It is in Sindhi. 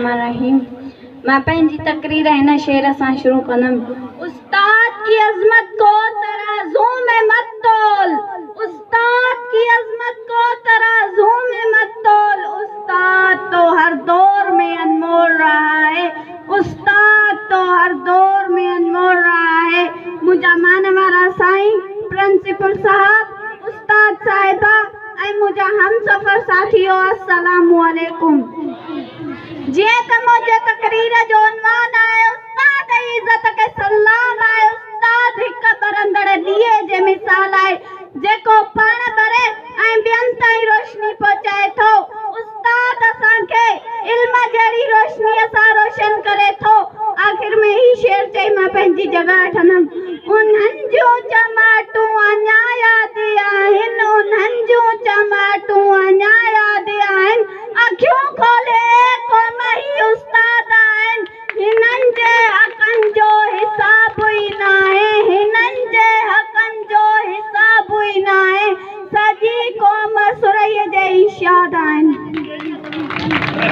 الرحمٰن الرحيم مان پنهنجي تقرير هن شعر سان شروع ڪندم. استاد ڪي عظمت ڪو ترازو ۾ مت تول استاد ڪي عظمت ڪو ترازو ۾ مت تول استاد تو هر دور ۾ انمول رها هي استاد تو هر دور ۾ انمول رها هي منهنجا مان وارا سائين پرنسپل صاحب استاد صاحبه ۽ منهنجا همسفر ساٿيو السلام عليڪم. جيئن ته منهنجي تقرير جو عنوان آهي استاد جي عزت کي سلام آهي استاد هڪ ٻرندڙ ڏيئي جي مثال آهي جيڪو پاڻ ٻري ۽ ٻين تائين روشني پهچائي ٿو استاد اسان کي علم جهڙي روشنيء سان روشن ڪري ٿو. آخر ۾ هي شعر چئي مان پنهنجي جڳهه وٺندم. انهن جون چماٽون اڃا ياد آهن، انهن جون چماٽون اڃا ياد آهن، اکيون کولي قوم هي استاد آهن، هنن جي حقن جو حساب ئي ناهي، هنن جي حقن جو حساب ئي ناهي، سڄي قوم سرهيء جي ئي شاد آهن.